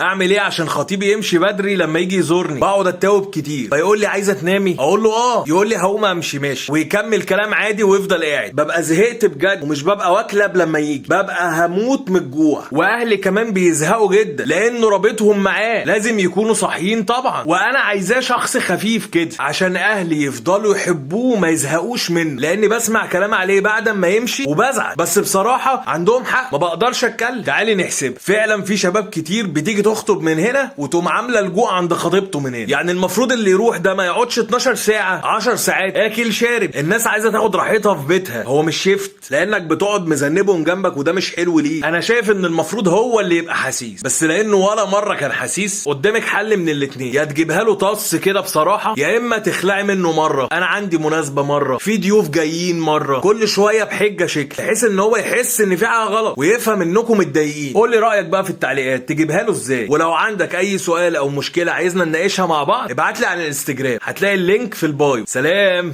اعمل ايه عشان خطيبي يمشي بدري لما يجي يزورني؟ بقعد اتاوب كتير، فيقول لي عايزه تنامي، اقول له اه، يقول لي هقوم امشي ماشي، ويكمل كلام عادي ويفضل قاعد. ببقى زهقت بجد ومش ببقى واكله لما يجي، ببقى هموت من الجوع. واهلي كمان بيزهقوا جدا لانه رابطهم معاه، لازم يكونوا صاحيين طبعا، وانا عايزاه شخص خفيف كده عشان اهلي يفضلوا يحبوه وما يزهقوش منه، لاني بسمع كلام عليه بعد ما يمشي وبزعل. بس بصراحة عندهم حق، ما بقدرش اتكلم. تعالي نحسب، فعلا في شباب كتير بتيجي تخطب من هنا وتقوم عامله لجوء عند خطيبته من هنا. يعني المفروض اللي يروح ده ما يقعدش 12 ساعة، 10 ساعات، اكل شارب. الناس عايزه تاخد راحتها في بيتها، هو مش شيفت، لانك بتقعد مذنبهم جنبك وده مش حلو ليه. انا شايف ان المفروض هو اللي يبقى حسيس، بس لانه ولا مرة كان حسيس. قدامك حل من الاتنين، يا تجيبها له طص كده بصراحة، يا اما تخلعي منه مرة. انا عندي مناسبة مرة، في ضيوف جايين مرة، كل شوية بحجة شكل، بحيث ان هو يحس ان في حاجة غلط ويفهم انكم متضايقين. قول لي رايك بقى في التعليقات، تجيبها له ازاي؟ ولو عندك اي سؤال او مشكلة عايزنا نناقشها مع بعض، ابعت لي على الانستجرام، هتلاقي ال link في ال bio. سلام.